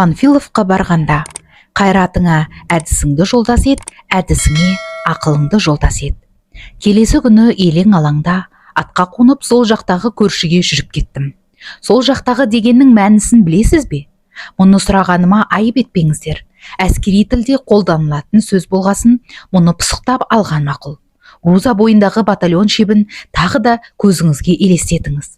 Панфиловқа барғанда қайратыңа әдісіңді жолдас ет, әдісіңе ақылыңды жолдас ет. Келесі күні елең алаңда атқа қонып, сол жақтағы көршіге жүріп кеттім. Сол жақтағы дегеннің мәнісін білесіз бе? Мұны сұрағаныма айып етпеңіздер. Әскери тілде қолданылатын сөз болғасын, мұны пысықтап алған мақұл. Руза бойындағы батальон шебін тағы да көзіңізге елестетіңіз.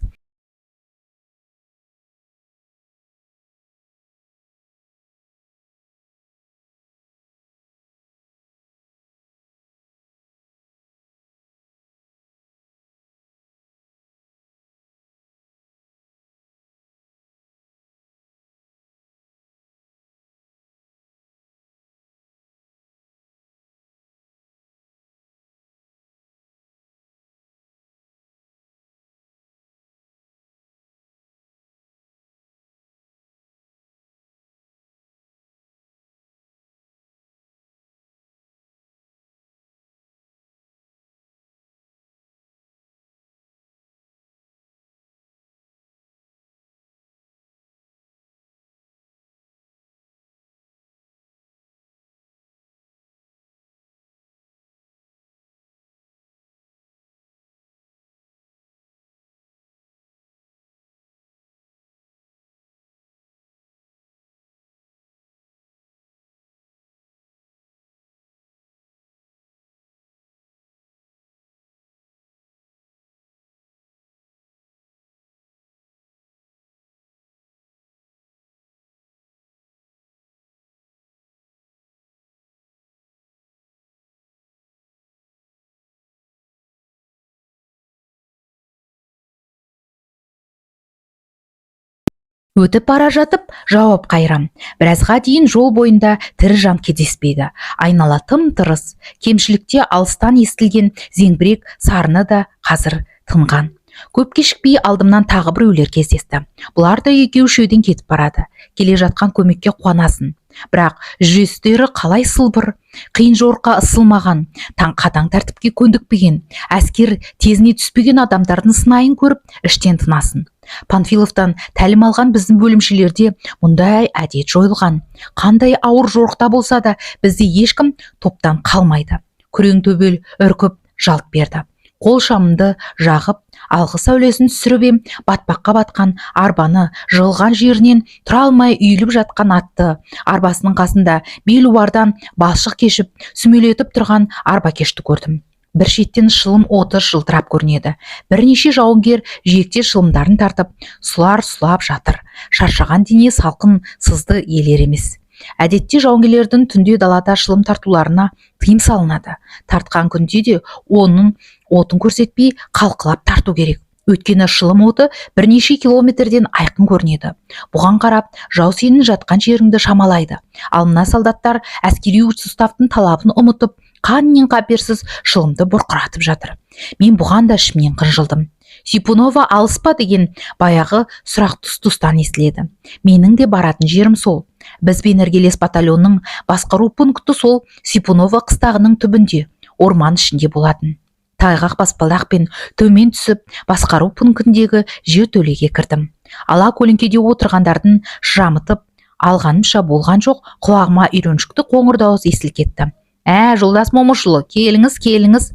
Өтіп бара жатып жауап қайырам. Біразға дейін жол бойында тірі жан кездеспейді. Айнала тым-тырыс. Кемшілікте алыстан естілген зеңбірек сарыны да қазір тынған. Көп кешікпей алдымнан тағы біреулер кездесті. Бұлар да екеу-үшеуден кетіп барады. Келе жатқан көмекке қуанасың. Бірақ жүрістері қалай сылбыр, қиын жорыққа ысылмаған, қатаң тәртіпке көндікпеген, әскер тезіне түспеген адамдардың сынайын көріп, іштен тынасың. Панфиловтан тәлім алған біздің бөлімшелерде мұндай әдет жойылған. Қандай ауыр жорықта болса да бізде ешкім топтан қалмайды. Күрең төбел үркіп жалт берді. Қол шамымды жағып, алғы сәулесін түсіріп ем, батпаққа батқан арбаны, жығылған жерінен тұра алмай үйіліп жатқан атты, арбасының қасында белуардан балшық кешіп, сүмелетіп тұрған арбакешті көрдім. Бір шеттен шылым оты жылтырап көрінеді. Бірнеше жауынгер жиекте шылымдарын тартып, сұлар сұлап жатыр. Шаршаған дене салқын сызды елер емес. Әдетте жауынгерлердің түнде далада шылым тартуларына тыйым салынады. Тартқан күнде де оның отын көрсетпей қалқылап тарту керек. Өйткені шылым оты бірнеше километрден айқын көрінеді. Бұған қарап, жау сенің жатқан жеріңді шамалайды. Ал мына солдаттар әскери уставтың талабын ұмытып, қаннен қаперсіз шылымды бұрқыратып жатыр. Мен бұған да ішімнен қынжылдым. Сипунова алыс па деген баяғы сұрақ тұс-тұстан естіледі. Менің де баратын жерім сол. Бізбен іргелес батальонның басқару пункті сол Сипунова қыстағының түбінде, орман ішінде болатын. Тайғақ баспалдақпен төмен түсіп, басқару пунктіндегі жертөлеге кірдім. Ала көлеңкеде отырғандардың шырамытып алғанымша болған жоқ, құлағыма үйреншікті қоңыр дауыс естіліп кетті. Ә, жолдас Момышұлы, келіңіз, келіңіз.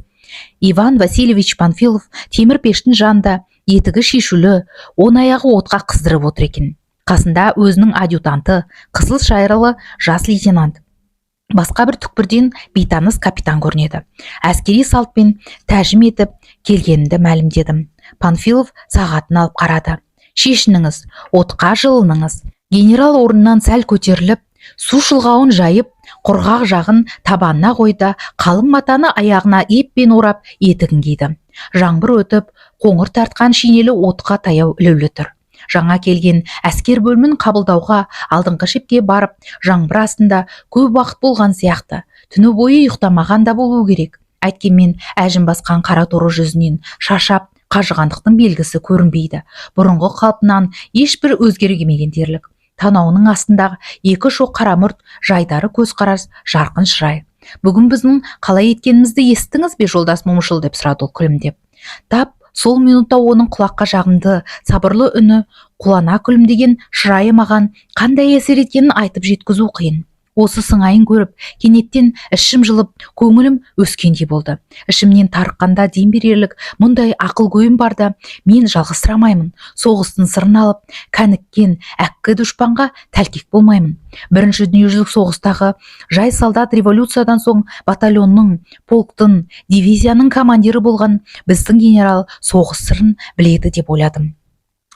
Иван Васильевич Панфилов темір пештің жанында етігі шешулі, оң аяғы отқа қыздырып отыр екен. Қасында өзінің адъютанты, қызыл шайырлы жас лейтенант. Басқа бір түкпірден бейтаныс капитан көрінеді. Әскери салтпен тәжім етіп келгенімді мәлімдедім. Панфилов сағатын алып қарады. Шешініңіз, отқа жылыныңыз. Генерал орнынан сәл көтеріліп, су шылғауын жайып, құрғақ жағын табанына қойды, қалың матаны аяғына еппен орап, етігін киді. Жаңбыр өтіп, қоңыр тартқан шинелі отқа таяу ілулі тұр. Жаңа келген әскер бөлімін қабылдауға алдыңғы шепке барып, жаңбыр астында көп уақыт болған сияқты. Түні бойы ұйықтамаған да болу керек. Әйткенмен әжім басқан қара торы жүзінен шаршап, қажығандықтың белгісі көрінбейді. Бұрынғы қалпынан ешбір өзгермеген дерлік. Танауының астындағы екі шоқ қара мұрт, жайдары көзқарас, жарқын шырай. Бүгін біздің қалай еткенімізді естіңіз бе, жолдас Момышұлы, деп сұрады ол күлімдеп. Тап Сол минутта оның құлаққа жағымды, сабырлы үні, қулана күлімдеген шырайы маған қандай әсер еткенін айтып жеткізу қиын. Осы сыңайын көріп, кенеттен ішім жылып, көңілім өскендей болды. Ішімнен тарыққанда дем берерлік мұндай ақылгөйім барда мен жалғызсырамаймын. Соғыстың сырын алып, кәніккен әккі дұшпанға тәлкек болмаймын. Бірінші дүниежүзілік соғыстағы жай солдат революциядан соң батальонның, полктың, дивизияның командирі болған біздің генерал соғыс сырын біледі деп ойладым.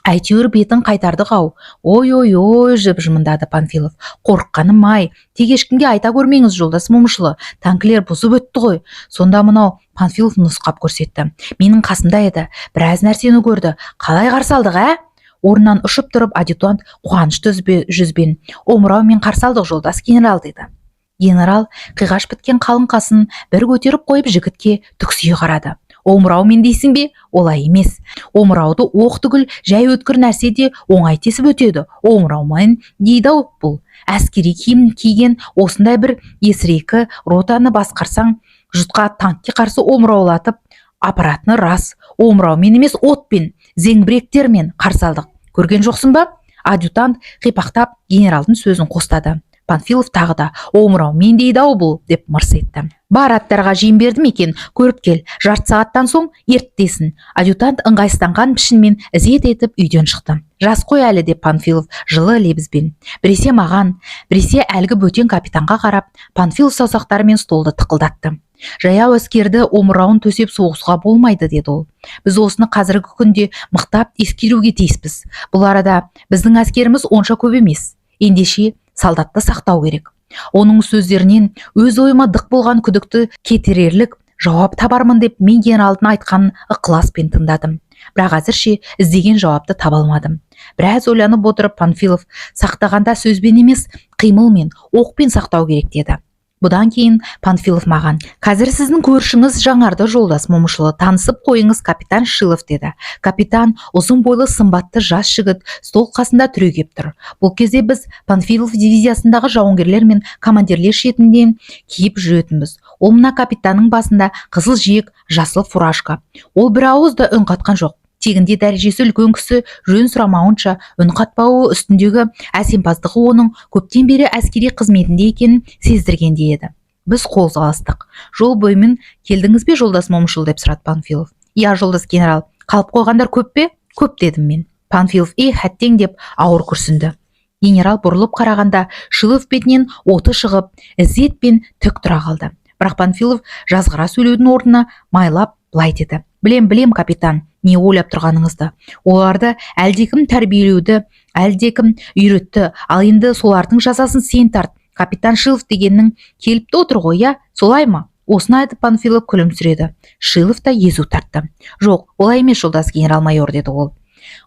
Әйтеуір бетін қайтардық-ау. Ой, ой, ой, деп жымыңдады Панфилов. Қорыққаным-ай, тек ешкімге айта көрмеңіз, жолдас Момышұлы, танкілер бұзып өтті ғой. Сонда мынау, Панфилов нұсқап көрсетті. Менің қасымда еді, біраз нәрсені көрді. Қалай қарсы алдық, ә? Орнынан ұшып тұрып, адъютант қуанышты жүзбен: «Омыраумен қарсы алдық, жолдас генерал», – деді. Генерал қиғаш біткен қалың қасын бір көтеріп қойып, жігітке түксие қарады. «Омыраумен дейсің бе? Олай емес. Омырауды оқ түгіл, жай өткір нәрсе де оңай тесіп өтеді. Омыраумен дейді-ау бұл. Әскери киім киген осындай бір есірекі ротаны басқарсаң, жұртқа танкке қарсы омыраулатып апаратыны рас. Омыраумен емес, отпен, зеңбіректермен қарсы алдық. Көрген жоқсың ба?» Адъютант қипақтап, генералдың сөзін қостады. Панфилов тағы да: «Омыраумен дейді-ау бұл», – деп мырс етті. «Бар, аттарға жем берді ме екен, көріп кел. Жарты сағаттан соң ерттесін». Адъютант ыңғайсызданған пішінмен ізет етіп үйден шықты. «Жас қой әлі», – деп Панфилов жылы лебізбен біресе маған, біресе әлгі бөтен капитанға қарап, Панфилов саусақтарымен столды тықылдатты. «Жаяу әскерді омырауын төсеп соғысуға болмайды», – деді ол. «Біз осыны қазіргі күнде мықтап ескеруге тиіспіз. Бұл арада біздің әскеріміз онша көп емес. Ендеше солдатты сақтау керек». Оның сөздерінен өз ойыма дық болған күдікті кетірерлік жауап табармын деп, мен генералдың айтқанын ықыласпен тыңдадым. Бірақ әзірше іздеген жауапты таба алмадым. Біраз ойланып отырып, Панфилов: «Сақтағанда сөзбен емес, қимылмен, оқпен сақтау керек», – деді. Бұдан кейін Панфилов маған: «Қазір сіздің көршіңіз жаңарды, жолдас Момышұлы, танысып қойыңыз, капитан Шилов», – деді. Капитан ұзын бойлы, сымбатты жас жігіт, стол қасында түрегеп тұр. Бұл кезде біз Панфилов дивизиясындағы жауынгерлер мен командирлер шетінен киіп жүретінбіз. Ол мына капитанның басында қызыл жиек, жасыл фуражка. Ол бір ауыз да үн қатқан жоқ. Тегінде дәрежесі үлкен кісі жөн сұрамауынша үн қатпауы, үстіндегі әсемпаздығы оның көптен бері әскери қызметінде екенін сездіргендей еді. Біз қол алыстық. «Жол бойымен келдіңіз бе, жолдас Момышұлы?» – деп сұрады Панфилов. «Иә, жолдас генерал». «Қалып қойғандар көп пе?» «Көп», – дедім мен. Панфилов: «Эх, әттең», – деп ауыр күрсінді. Генерал бұрылып қарағанда, Шилов бетінен оты шығып, ізетпен тік тұра қалды. Бірақ Панфилов жазғыра сөйлеудің орнына майлап былай деді: «Білем, білем, капитан, не ойлап тұрғаныңызды. Оларды әлдекім тәрбиелеуді, әлдекім үйретті. Ал енді солардың жазасын сен тарт. Капитан Шилов дегеннің келіп те отыр ғой, иә, солай ма?» Осыны айтып, Панфилов күлімсіреді. Шилов та езу тартты. «Жоқ, олай емес, жолдас генерал-майор», – деді ол.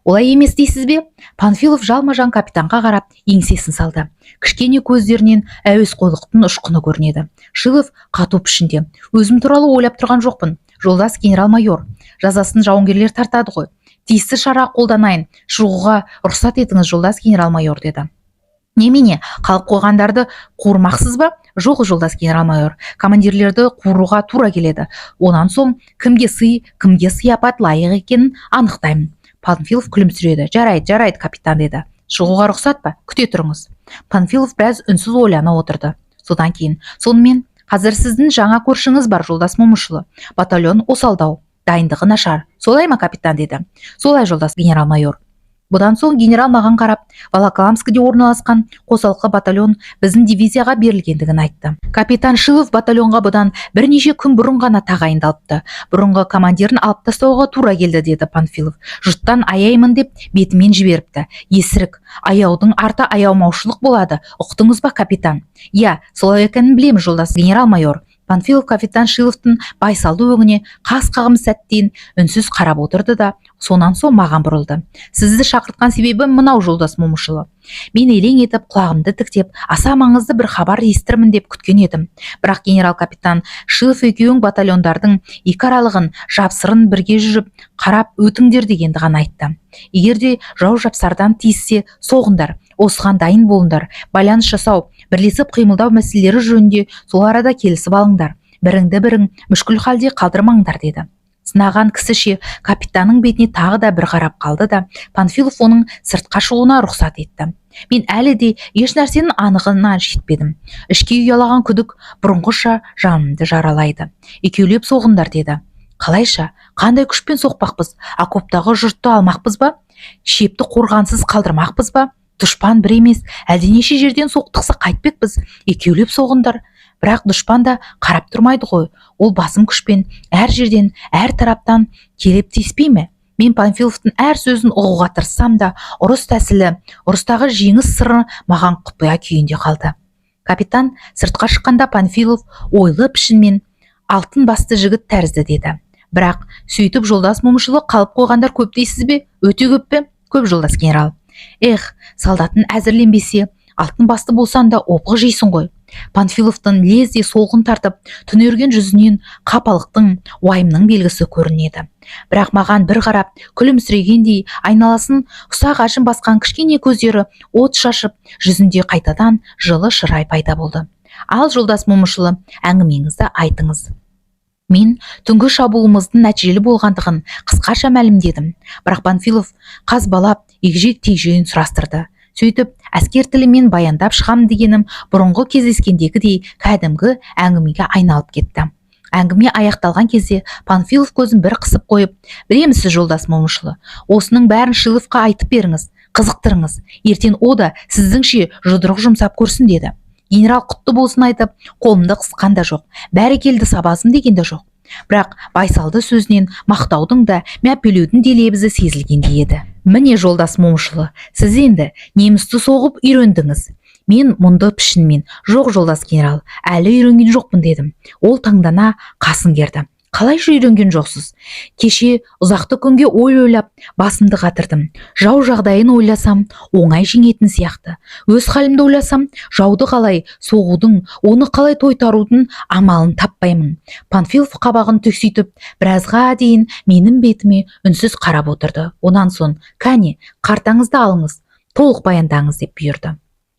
«Олай емес дейсіз бе?» Панфилов жалма-жан капитанға қарап, еңсесін салды. Кішкене көздерінен әуесқойлықтың ұшқыны көрінеді. Шилов қату пішінде: «Өзім туралы ойлап тұрған жоқпын, жолдас генерал-майор. Жазасын жауынгерлер тартады ғой. Тиісті шара қолданайын. Шығуға рұқсат етіңіз, жолдас генерал-майор», – деді. «Немене, қалып қойғандарды қуырмақсыз ба?» «Жоқ, жолдас генерал-майор, командирлерді қуыруға тура келеді. Онан соң кімге сый, кімге сыяпат лайық екенін анықтаймын». Панфилов күлімсіреді. «Жарайды, жарайды, капитан», – деді. «Шығуға рұқсат па? Күте тұрыңыз». Панфилов біраз үнсіз ойлана отырды. Содан кейін: «Сонымен, қазір сіздің жаңа көршіңіз бар, жолдас Момышұлы. Батальон осалдау, дайындығы нашар. Солай ма, капитан?» – деді. «Солай, жолдас генерал-майор». Бұдан соң генерал маған қарап, Волоколамскіде орналасқан қосалқы батальон біздің дивизияға берілгендігін айтты. Капитан Шилов батальонға бұдан бірнеше күн бұрын ғана тағайындалыпты. «Бұрынғы командирін алып тастауға тура келді», – деді Панфилов. «Жұрттан аяймын деп бетімен жіберіпті. Есірік. Аяудың арты аямаушылық болады. Ұқтыңыз ба, капитан?» «Иә, солай екенін білемін, жолдас генерал-майор». Панфилов капитан Шиловтың байсалды өңіне қас қағым сәттен үнсіз қарап отырды да, сонан соң маған бұрылды: «Сізді шақыртқан себебім мынау, жолдас Момышұлы. Мен елең етіп, құлағымды тіктеп, аса маңызды бір хабар естірмін деп күткен едім. Бірақ генерал капитан Шилов екеуің батальондардың екі аралығын, жапсырын бірге жүріп қарап өтіңдер дегенді ғана айтты. Егер де жау жапсардан тиіссе, соғыңдар, осыған дайын болыңдар. Байланыс жасау, бірлесіп қимылдау мәселелері жөнінде сол арада келісіп алыңдар. Біріңді бірің мүшкіл халде қалдырмаңдар», – деді. Сынаған кісіше капитанның бетіне тағы да бір қарап қалды да, Панфилов оның сыртқа шығуына рұқсат етті. Мен әлі де еш нәрсенің анығына жетпедім. Ішке ұялаған күдік бұрынғыша жанымды жаралайды. «Екеулеп соғыңдар», – деді. Қалайша, қандай күшпен соқпақпыз? Окоптағы жұртты алмақпыз ба? Шепті қорғансыз қалдырмақпыз ба? Дұшпан бір емес, әлденеше жерден соқтықса, қайтпекпіз? Екеулеп соғыңдар. Бірақ дұшпан да қарап тұрмайды ғой. Ол басым күшпен әр жерден, әр тараптан келіп тиіспей ме? Мен Панфиловтың әр сөзін ұғуға тырыссам да, ұрыс тәсілі, ұрыстағы жеңіс сыры маған құпия күйінде қалды. Капитан сыртқа шыққанда Панфилов ойлы пішінмен: «Алтын басты жігіт тәрізді», – деді. Бірақ сөйтіп, жолдас Момышұлы, қалып қойғандар көп дейсіз бе? Өте көп пе? Көп, жолдас генерал. Эх, солдатын әзірленбесе, алтын басты болсаң да, опық жейсің ғой. Панфиловтың лезде солғын тартып, түнерген жүзінен қапалықтың, уайымның белгісі көрінеді. Бірақ маған бір қарап күлімсірегендей, айналасын ұсақ әжім басқан кішкене көздері от шашып, жүзінде қайтадан жылы шырай пайда болды. «Ал, жолдас Момышұлы, әңгімеңізді айтыңыз». Мен түнгі шабуылымыздың нәтижелі болғандығын қысқаша мәлімдедім. Бірақ Панфилов қазбалап, егжей тегжейін сұрастырды. Сөйтіп, әскер тілімен баяндап шығам дегенім бұрынғы кездескендегідей кәдімгі әңгімеге айналып кетті. Әңгіме аяқталған кезде Панфилов көзін бір қысып қойып: «Білемісіз, жолдас Момышұлы, осының бәрін Шиловқа айтып беріңіз, қызықтырыңыз. Ертең о да сіздіңше жұдырық жұмсап көрсін», – деді. Генерал құтты болсын айтып, қолымды қысқан да жоқ, «бәрекелді, сабазым» деген де жоқ. Бірақ байсалды сөзінен мақтаудың да, мәпелеудің де лебізі сезілгендей еді. «Міне, жолдас Момышұлы, сіз енді немісті соғып үйрендіңіз». Мен мұңды пішінмен: «Жоқ, жолдас генерал, әлі үйренген жоқпын», – дедім. Ол таңдана қасын керді: «Қалайша үйренген жоқсыз?» «Кеше ұзақты күнге ой ойлап басымды қатырдым. Жау жағдайын ойласам, оңай жеңетін сияқты. Өз халімді ойласам, жауды қалай соғудың, оны қалай тойтарудың амалын таппаймын». Панфилов қабағын түкситіп, біразға дейін менің бетіме үнсіз қарап отырды. Онан соң: «Кәне, картаңызды алыңыз, толық баяндаңыз», – деп бұйырды.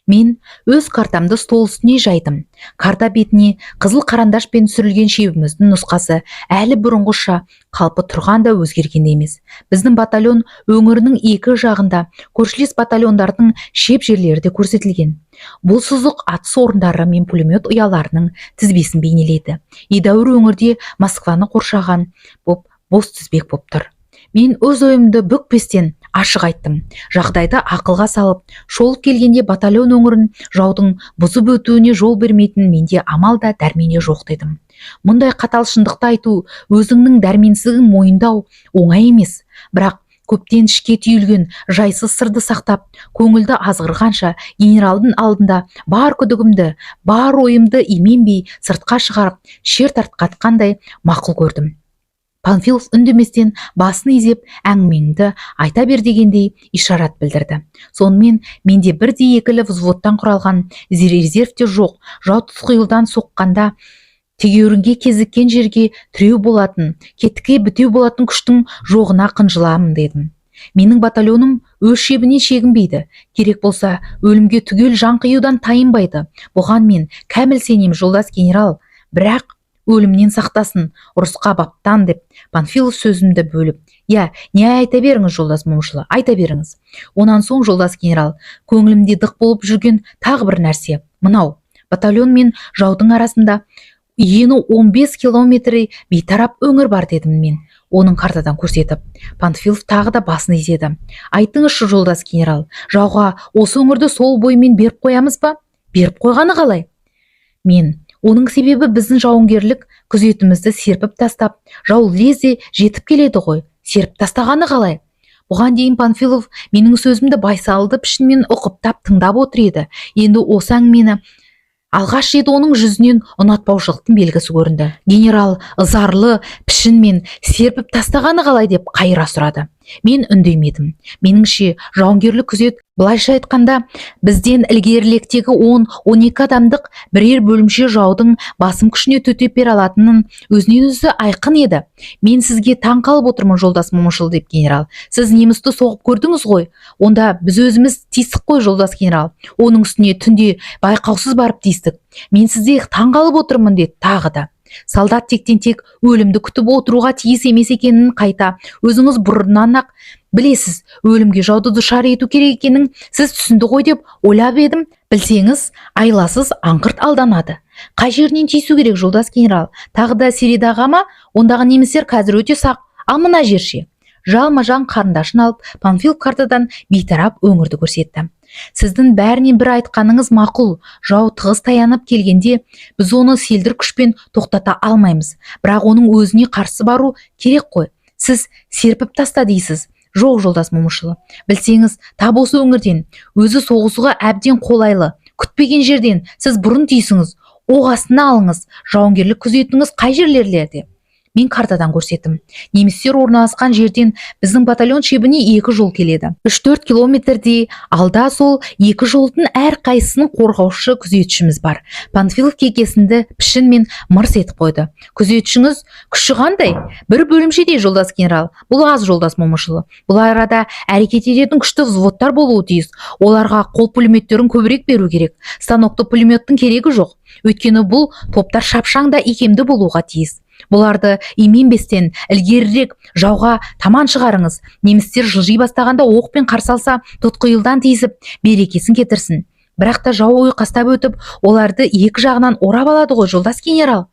Мен өз картамды стол үстіне жайдым. Карта бетіне қызыл қарандашпен түсірілген шебіміздің нұсқасы әлі бұрынғыша қалпы тұрған да, өзгерген де емес. Біздің батальон өңірінің екі жағында көршілес батальондардың шеп жерлері де көрсетілген. Бұл сызық атыс орындары мен пулемет ұяларының тізбесін бейнелейді. Едәуір өңірде Москваны қоршаған боп, бос тізбек боп тұр. Мен өз ойымды бүкпестен ашық айттым. Жағдайды ақылға салып шолып келгенде, батальон өңірін жаудың бұзып өтуіне жол бермейтін менде амал да, дәрмен де жоқ дедім. Мұндай қатал шындықты айту, өзіңнің дәрменсіздігін мойындау оңай емес. Бірақ көптен ішке түйілген жайсыз сырды сақтап, көңілді азғырғанша, генералдың алдында бар күдігімді, бар ойымды именбей сыртқа шығарып, шер тарқатқандай мақұл көрдім. Панфилов үндеместен басын изеп, әңгімеңді айта бер дегендей ишарат білдірді. Сонымен, менде бірде екілі взводтан құралған резерв те жоқ, жау тұтқиылдан соққанда тегеурінге кезіккен жерге тіреу болатын, кетікке бітеу болатын күштің жоғына қынжыламын дедім. Менің батальоным өз шебінен шегінбейді, керек болса, өлімге түгел жан қиюдан тайынбайды. Бұған мен кәміл сенем, жолдас генерал. Бірақ өлімнен сақтасын, ұрысқа баптан деп Панфилов сөзімді бөліп: «Иә, не, айта беріңіз, жолдас Момышұлы, айта беріңіз». Онан соң, жолдас генерал, көңілімде дық болып жүрген тағы бір нәрсе мынау: батальон мен жаудың арасында ені 15 километр бейтарап өңір бар, дедім мен оның картадан көрсетіп. Панфилов тағы да басын изеді. «Айтыңызшы, жолдас генерал, жауға осы өңірді сол бойымен беріп қоямыз ба?» «Беріп қойғаны қалай?» Мен: «Оның себебі, біздің жауынгерлік күзетімізді серпіп тастап, жау лезде жетіп келеді ғой». «Серпіп тастағаны қалай?» Бұған дейін Панфилов менің сөзімді байсалды пішінмен ұқыптап тыңдап отыр еді. Енді осы әңгімені алғаш рет оның жүзінен ұнатпаушылықтың белгісі көрінді. Генерал ызарлы пішінмен: «Серпіп тастағаны қалай?» – деп қайыра сұрады. Мен үндемедім. «Меніңше, жауынгерлік күзет, былайша айтқанда, бізден ілгерілектегі 10-12 адамдық бірер бөлімше жаудың басым күшіне төтеп бере алатынын өзінен өзі айқын еді». «Мен сізге таң қалып отырмын, жолдас Момышұлы», – деп генерал. «Сіз немісті соғып көрдіңіз ғой». «Онда біз өзіміз тиістік қой, жолдас генерал. Оның үстіне түнде байқаусыз барып тиістік». «Мен сізге таң қалып отырмын», – деді тағы да. Солдат тектен тек өлімді күтіп отыруға тиіс емес екенін қайта өзіңіз бұрыннан ақ білесіз. Өлімге жауды душар ету керек екенін сіз түсінді ғой деп ойлап едім. Білсеңіз, айласыз аңқырт алданады. Қай жерінен тиісу керек, жолдас генерал? Тағы да Середаға ма? Ондағы немістер қазір өте сақ. Ал мына жер ше? Жалма-жан қарындашын алып, Панфилов картадан бейтарап өңірді көрсетті. Сіздің бәрінен бір айтқаныңыз мақұл. Жау тығыз таянып келгенде, біз оны селдір күшпен тоқтата алмаймыз. Бірақ оның өзіне қарсы бару керек қой. Сіз серпіп таста дейсіз. Жоқ, жолдас Момышұлы, білсеңіз, тап осы өңірден, өзі соғысуға әбден қолайлы, күтпеген жерден сіз бұрын тиісіңіз. Оқ астына алыңыз. Жауынгерлік күзетіңіз қай жерлерде? Мен картадан көрсеттім. Немістер орналасқан жерден біздің батальон шебіне екі жол келеді. 3-4 километрдей алда сол екі жолдың әрқайсысын қорғаушы күзетшіміз бар. Панфилов кекесінді пішінмен мырс етіп қойды. Күзетшіңіз күші қандай? Бір бөлімшедей, жолдас генерал. Бұл аз, жолдас Момышұлы. Бұл арада әрекет ететін күшті взводтар болуы тиіс. Оларға қол пулеметтерін көбірек беру керек. Станокты пулеметтің керегі жоқ, өйткені бұл топтар шапшаң да икемді болуға тиіс. Бұларды именбестен ілгерірек, жауға таман шығарыңыз. Немістер жылжи бастағанда оқпен қарсы алса, тұтқиылдан тиісіп, берекесін кетірсін. Бірақ та жау ойқастап өтіп, оларды екі жағынан орап алады ғой, жолдас генерал.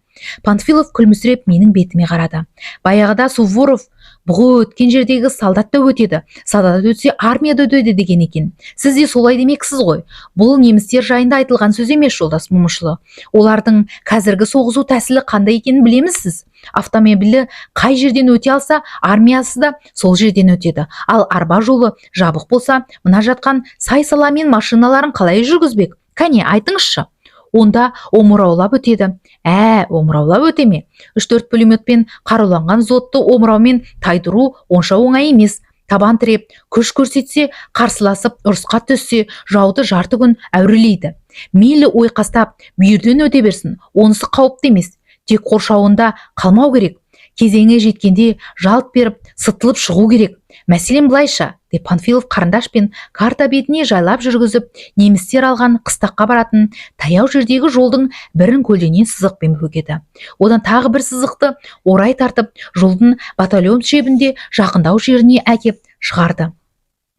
Панфилов күлімсіреп менің бетіме қарады. Баяғыда Суворов: «Бұғы өткен жердегі солдат та өтеді, солдат өтсе, армия да өтеді», — деген екен. Сіз де солай демексіз ғой. Бұл немістер жайында айтылған сөз емес, жолдас Момышұлы. Олардың қазіргі соғысу тәсілі қандай екенін білемісіз? Автомобилі қай жерден өте алса, армиясы да сол жерден өтеді. Ал арба жолы жабық болса, мына жатқан сай саламен машиналарын қалай жүргізбек? Кәне, айтыңызшы. Онда омыраулап өтеді. Ә, омыраулап өте ме? Үш төрт пулеметпен қаруланған взводты омыраумен тайдыру онша оңай емес. Табан тіреп күш көрсетсе, қарсыласып ұрысқа түссе, жауды жарты күн әурелейді. Мейлі, ойқастап бүйірден өте берсін, онысы қауіпті емес. Тек қоршауында қалмау керек. Кезеңі жеткенде жалт беріп, сытылып шығу керек. Мәселен, былайша, деп Панфилов қарындаш пен карта бетіне жайлап жүргізіп, немістер алған қыстаққа баратын таяу жердегі жолдың бірін көлденең сызықпен бөгеді. Одан тағы бір сызықты орай тартып, жолдың батальон шебінде жақындау жеріне әкеп шығарды.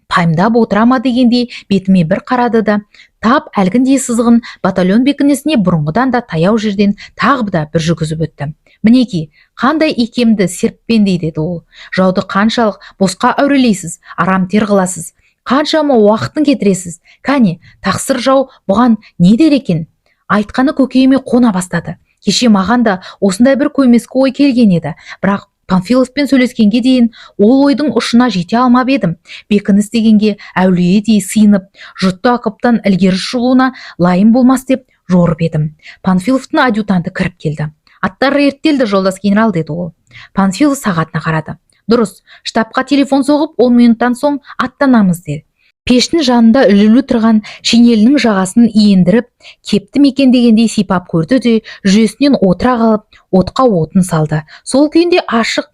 Пайымдап отыра ма дегендей бетіме бір қарады да, тап әлгіндей сызығын батальон бекінісіне бұрынғыдан да таяу жерден тағы да бір жүргізіп өтті. Мінеки, қандай икемді серппендей, деді ол. Жауды қаншалық босқа әурелейсіз, арам тер қыласыз, қаншама уақытын кетіресіз. Кәне, тақсыр, жау бұған не дер екен? Айтқаны көкейіме қона бастады. Кеше маған да осындай бір көймескі ой келген еді, бірақ Панфиловпен сөйлескенге дейін ол ойдың ұшына жете алмап едім. Бекініс дегенге әулиедей сыйынып, жұртты окоптан ілгері шығуына лайым болмас деп жорып едім. Панфиловтың адъютанты кіріп келді. Аттар ерттелді, жолдас генерал, деді ол. Панфилов сағатына қарады. Дұрыс, штабқа телефон соғып, 10 минуттан соң аттанамыз деді. Пештің жанында ілулі тұрған шинелінің жағасын иіндіріп, кепті ме екен дегендей сипап көрді де, жүресінен отыра қалып, отқа отын салды. Сол күйінде ашық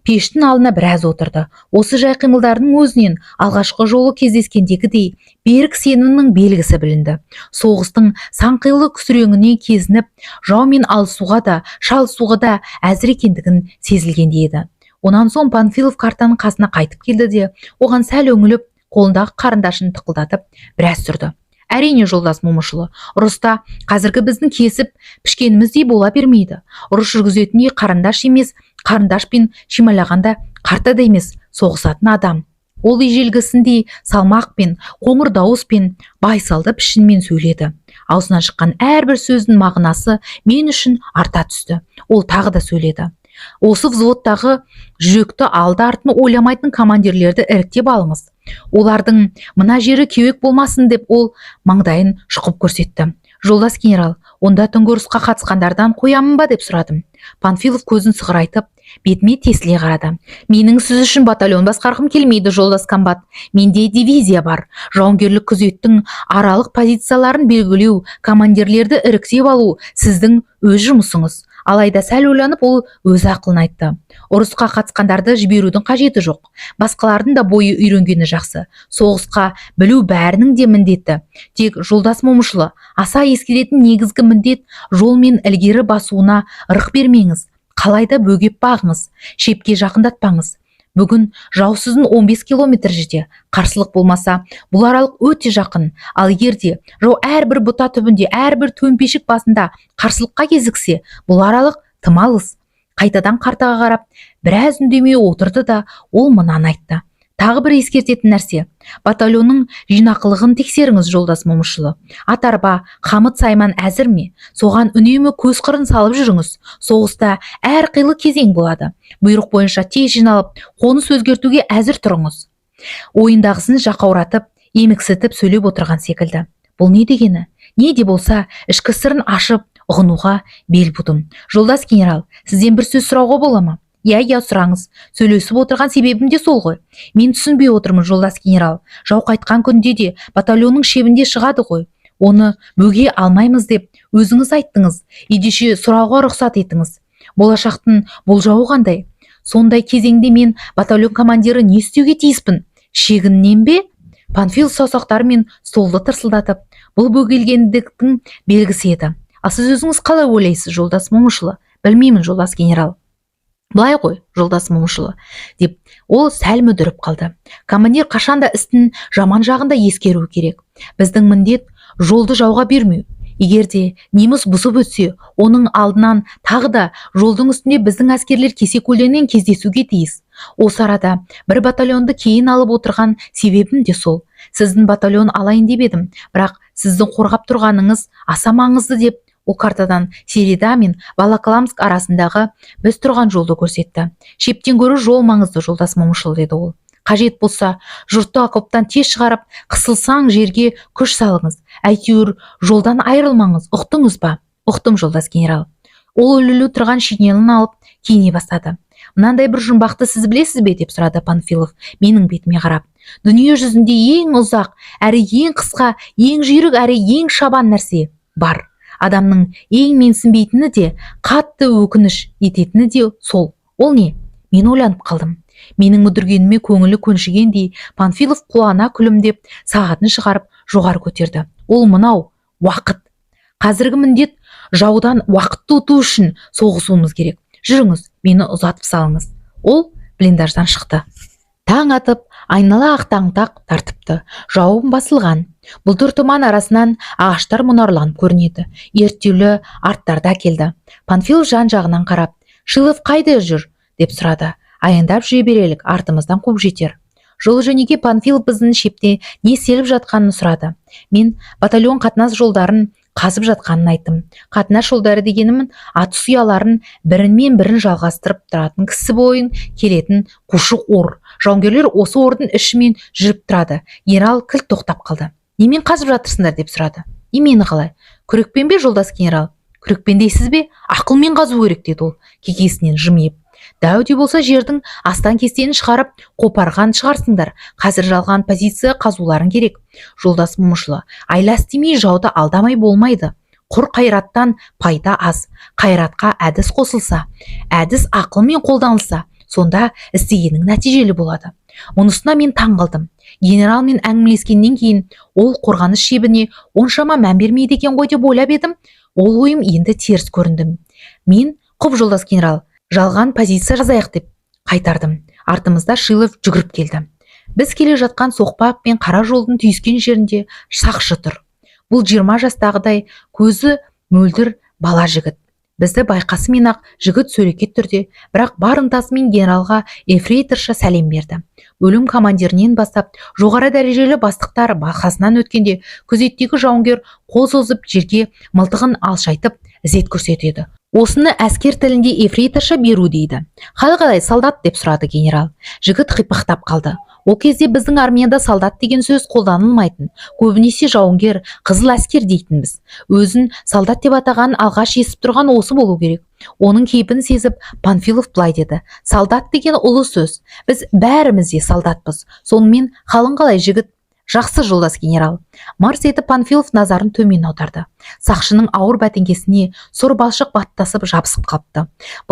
пештің алдына біраз отырды. Осы жай қимылдарының өзінен алғашқы жолы кездескендегідей берік сенімнің белгісі білінді. Соғыстың сан қилы күсіреңіне кезініп, жаумен алысуға да, шалысуға да әзір екендігін сезілгендей еді. Онан соң Панфилов картаның қасына қайтып келді де, оған сәл үңіліп, қолындағы қарындашын тықылдатып біраз тұрды. Әрине, жолдас Момышұлы, ұрыста қазіргі біздің кесіп пішкеніміздей бола бермейді. Ұрыс жүргізетіндей қарындаш емес, қарындашпен шимайлағанда карта да емес, соғысатын адам. Ол ежелгісіндей салмақпен, қоңыр дауыспен, байсалды пішінмен сөйледі. Аузынан шыққан әрбір сөздің мағынасы мен үшін арта түсті. Ол тағы да сөйледі. Осы взводтағы жүректі, алды артын ойламайтын командирлерді іріктеп алыңыз. Олардың мына жері кеуек болмасын, деп ол маңдайын шұқып көрсетті. Жолдас генерал, онда түнгі ұрысқа қатысқандардан қоямын ба, деп сұрадым. Панфилов көзін сығырайтып, бетіме тесіле қарады. Менің сіз үшін батальон басқарғым келмейді, жолдас комбат. Менде дивизия бар. Жауынгерлік күзеттің аралық позицияларын белгілеу, командирлерді іріктеп алу сіздің өз жұмысыңыз. Алайда сәл ойланып, ол өз ақылын айтты: «Ұрысқа қатысқандарды жіберудің қажеті жоқ. Басқалардың да бойы үйренгені жақсы. Соғысқа білу бәрінің де міндеті. Тек, жолдас Момышұлы, аса ескеретін негізгі міндет: жолмен ілгері басуына ырық бермеңіз. Қалайда бөгеп бағыңыз, шепке жақындатпаңыз. Бүгін жау сіздің 15 километр жерде. Қарсылық болмаса, бұл аралық өте жақын. Ал егер де жау әрбір бұта түбінде, әрбір төмпешік басында қарсылыққа кезіксе, бұл аралық тым алыс». Қайтадан картаға қарап, біраз үндемей отырды да, ол мынаны айтты: «Тағы бір ескертетін нәрсе: батальонның жинақылығын тексеріңіз, жолдас Момышұлы. Ат арба, қамыт сайман әзір ме, соған үнемі көз қырын салып жүріңіз. Соғыста әрқилы кезең болады. Бұйрық бойынша тез жиналып, қоныс өзгертуге әзір тұрыңыз». Ойындағысын жақауратып, емексітіп сөйлеп отырған секілді. Бұл не дегені? Не де болса ішкі сырын ашып, ұғынуға бел будым. «Жолдас генерал, сізден бір сөз сұрауға бола ма?» «Иә, сұраңыз. Сөйлесіп отырған себебім де сол ғой. Мен түсінбей отырмын, жолдас генерал. Жау қайтқан күнде де батальонның шебінде шығады ғой. Оны бөге алмаймыз деп өзіңіз айттыңыз. Ендеше сұрауға рұқсат етіңіз: болашақтың болжауы қандай? Сондай кезеңде мен, батальон командирі, не істеуге тиіспін? Шегінем бе?» Панфилов саусақтарымен столды тырсылдатып, бұл бөгелгендіктің белгісі еді. «Ал сіз өзіңіз қалай ойлайсыз, жолдас Момышұлы?» «Білмеймін, жолдас генерал. Былай ғой, жолдас Момышұлы», — деп ол сәл мүдіріп қалды. «Командир қашанда істің жаман жағын да ескеруі керек. Біздің міндет — жолды жауға бермеу. Егер де неміс бұзып өтсе, оның алдынан тағы да жолдың үстінде біздің әскерлер кесе көлденең кездесуге тиіс. Осы арада бір батальонды кейін алып отырған себебім де сол. Сіздің батальон алайын деп едім, бірақ сіздің қорғап тұрғаныңыз аса маңызды», — деп ол картадан Середа мен Волоколамск арасындағы біз тұрған жолды көрсетті. «Шептен гөрі жол маңызды, жолдас Момышұлы», — деді ол. «Қажет болса, жұртты окоптан тез шығарып, қысылсаң жерге күш салыңыз. Әйтеуір жолдан айырылмаңыз. Ұқтыңыз ба?» «Ұқтым, жолдас генерал». Ол ілулі тұрған шинелін алып, киіне бастады. «Мынандай бір жұмбақты сіз білесіз бе?» — деп сұрады Панфилов менің бетіме қарап. «Дүние жүзінде ең ұзақ әрі ең қысқа, ең жүйрік әрі ең шабан нәрсе бар. Адамның ең менсінбейтіні де, қатты өкініш ететіні де сол. Ол не?» Мен ойланып қалдым. Менің мүдіргеніме көңілі көншігендей, Панфилов қуана күлімдеп, сағатын шығарып, жоғары көтерді. «Ол мынау: уақыт. Қазіргі міндет — жаудан уақытты ұту үшін соғысуымыз керек. Жүріңіз, мені ұзатып салыңыз». Ол блиндаждан шықты. Таң атып, айнала ақтаңдақ тартыпты. Жауын басылған. Бұлдыр тұман арасынан ағаштар мұнарланып көрінеді. Ерттеулі арттарды әкелді. Панфилов жан жағынан қарап: «Шилов қайда жүр?» — деп сұрады. «Аяңдап жүре берелік, артымыздан қуып жетер». Жол жөнекей Панфилов біздің шепте не істеліп жатқанын сұрады. Мен батальон қатынас жолдарын қазып жатқанын айттым. Қатынас жолдары дегенім — атыс ұяларын бірімен бірін жалғастырып тұратын, кісі бойын келетін қушық ор. Жауынгерлер осы ордың ішімен жүріп тұрады. Генерал кілт тоқтап қалды. «Немен қазып жатырсыңдар?» — деп сұрады. «Немені қалай? Күрекпен бе, жолдас генерал?» «Күрекпен дейсіз бе? Ақылмен қазу керек», — деді ол кекесінен жымиып. «Дәу де болса жердің астан кестенін шығарып, қопарған шығарсыңдар. Қазір жалған позиция қазуларың керек. Жолдас Момышұлы, айла істемей, жауды алдамай болмайды. Құр қайраттан пайда аз. Қайратқа әдіс қосылса, әдіс ақылмен қолданылса, сонда істегенің нәтижелі болады». Мұнысына мен таң қалдым. Генералмен әңгімелескеннен кейін ол қорғаныс шебіне оншама мән бермейді екен ғой деп ойлап едім. Ол ойым енді теріс көрінді. Мен: «Құп, жолдас генерал, жалған позиция жазайық», — деп қайтардым. Артымызда Шилов жүгіріп келді. Біз келе жатқан соқпақ пен қара жолдың түйіскен жерінде сақшы тұр. Бұл 20 жастағыдай, көзі мөлдір бала жігіт. Бізді байқасымен ақ жігіт сөреке түрде, бірақ бар ынтасымен генералға ефрейторша сәлем берді. Бөлім командирінен бастап жоғары дәрежелі бастықтар қасынан өткенде күзеттегі жауынгер қол созып, жерге мылтығын алшайтып, ізет көрсетеді. Осыны әскер тілінде ефрейторша беру дейді. «Хал қалай, солдат?» — деп сұрады генерал. Жігіт қипақтап қалды. Ол кезде біздің армияда солдат деген сөз қолданылмайтын. Көбінесе жауынгер, қызыл әскер дейтінбіз. Өзін солдат деп атағанын алғаш естіп тұрған осы болу керек. Оның кейпін сезіп, Панфилов былай деді: «Солдат деген ұлы сөз. Біз бәріміз де солдатпыз. Сонымен, халың қалай, жігіт?» Жақсы, жолдас генерал. Мырс етіп Панфилов назарын төмен аударды. Сақшының ауыр бәтеңкесіне сұр балшық баттасып жабысып қалыпты.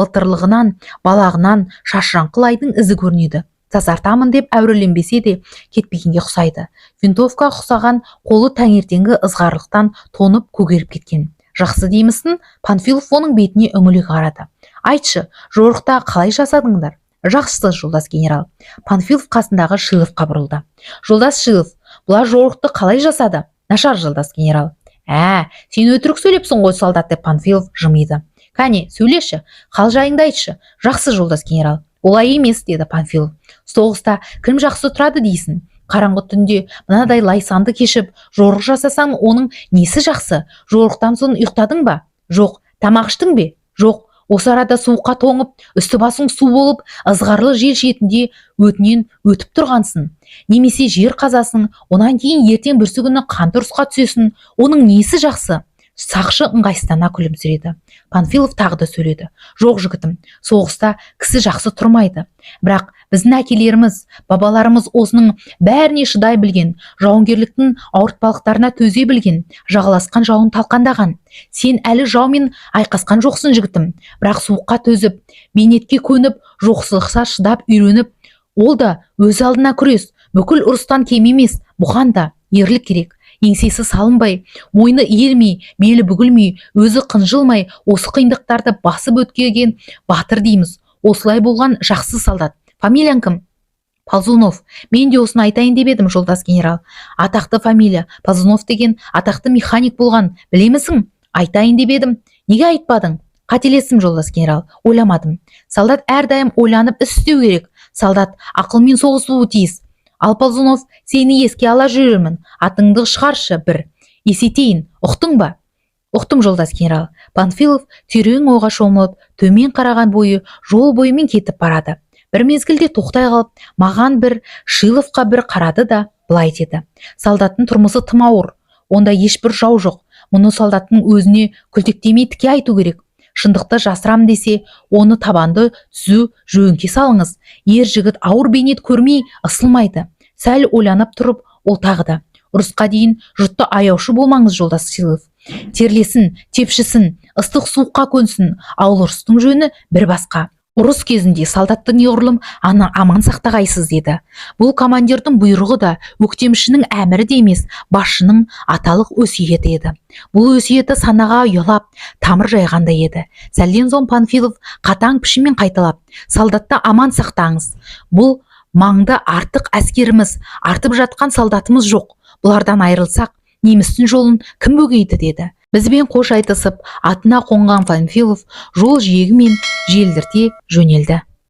Былтырлығынан, балағынан шашыраңқы лайдың ізі көрінеді. Тазартамын деп әуреленбесе де, кетпегенге ұқсайды. Винтовка ұқсаған қолы таңертеңгі ызғарлықтан тоңып көгеріп кеткен. Жақсы деймісің? Панфилов оның бетіне үңіле қарады. Айтшы, жорықта қалай жасадыңдар? Жақсы, жолдас генерал. Панфилов қасындағы Шиловқа бұрылды. Жолдас Шилов, бұлар жорықты қалай жасады? Нашар, жолдас генерал. Ә, сен өтірік сөйлепсің ғой, солдат, деп Панфилов жымиды. Кәне, сөйлеші, хал жайыңды айтшы. Жақсы, жолдас генерал. Олай емес, деді Панфилов. Соғыста кім жақсы тұрады дейсің? Қараңғы түнде мынадай лайсанды кешіп, жорық жасасаң, оның несі жақсы? Жорықтан соң ұйықтадың ба? Жоқ. Тамақ іштің бе? Жоқ. Осы арада суыққа тоңып, үсті басың су болып, ызғарлы жел шетінде өтінен өтіп тұрғансың. Немесе жер қазасың, онан кейін ертең бүрсігүні қанды ұрысқа түсесің. Оның несі жақсы? Сақшы ыңғайсыздана күлімсіреді. Панфилов тағы да сөйледі. Жоқ, жігітім, соғыста кісі жақсы тұрмайды. Бірақ біздің әкелеріміз, бабаларымыз осының бәріне шыдай білген, жауынгерліктің ауыртпалықтарына төзе білген, жағаласқан жауын талқандаған. Сен әлі жаумен айқасқан жоқсың, жігітім. Бірақ суыққа төзіп, бейнетке көніп, жоқшылыққа шыдап үйреніп, ол да өз алдына күрес, бүкіл ұрыстан кем емес, бұған да ерлік керек. Еңсесі салынбай, мойны иілмей, белі бүгілмей, өзі қынжылмай, осы қиындықтарды басып өткен батыр дейміз. Осылай болған жақсы, солдат. Фамилияң кім? Ползунов. Мен де осыны айтайын деп едім, жолдас генерал. Атақты фамилия. Ползунов деген атақты механик болған, білемісің? Айтайын деп едім. Неге айтпадың? Қателестім, жолдас генерал, ойламадым. Солдат әрдайым ойланып іс істеу керек. Солдат ақылмен соғысуы тиіс. Ал, Ползунов, сені еске ала жүрермін. Атыңды шығаршы, бір есейтейін, ұқтың ба? Ұқтым, жолдас генерал. Панфилов терең ойға шомылып, төмен қараған бойы жол бойымен кетіп барады. Бір мезгілде тоқтай қалып, маған бір, Шиловқа бір қарады да, былай деді: Солдаттың тұрмысы тым ауыр. Онда ешбір жау жоқ. Мұны солдаттың өзіне күлтектемей тіке айту керек. Шындықты жасырам десе, оны табанды түзу жөңке салыңыз. Ер жігіт ауыр бейнет көрмей ысылмайды. Сәл ойланып тұрып, ол тағы да: Ұрысқа дейін жұртты аяушы болмаңыз, жолдас Шилов. Терлесін, тепшісін, ыстық суыққа көнсін. Ал ұрыстың жөні бір басқа. Ұрыс кезінде солдатты неғұрлым ана аман сақтағайсыз, деді. Бұл командирдің бұйрығы да, өктемшінің әмірі де емес, басшының аталық өсиеті еді. Бұл өсиеті санаға ұялап, тамыр жайғандай еді. Сәлден соң Панфилов қатаң пішінмен қайталап: Солдатты аман сақтаңыз. Бұл маңда артық әскеріміз, артып жатқан солдатымыз жоқ. Бұлардан айырылсақ, немістің жолын кім бөгейді, деді. Бізбен қош айтысып, атына қонған Панфилов жол жиегімен желдірте жөнелді.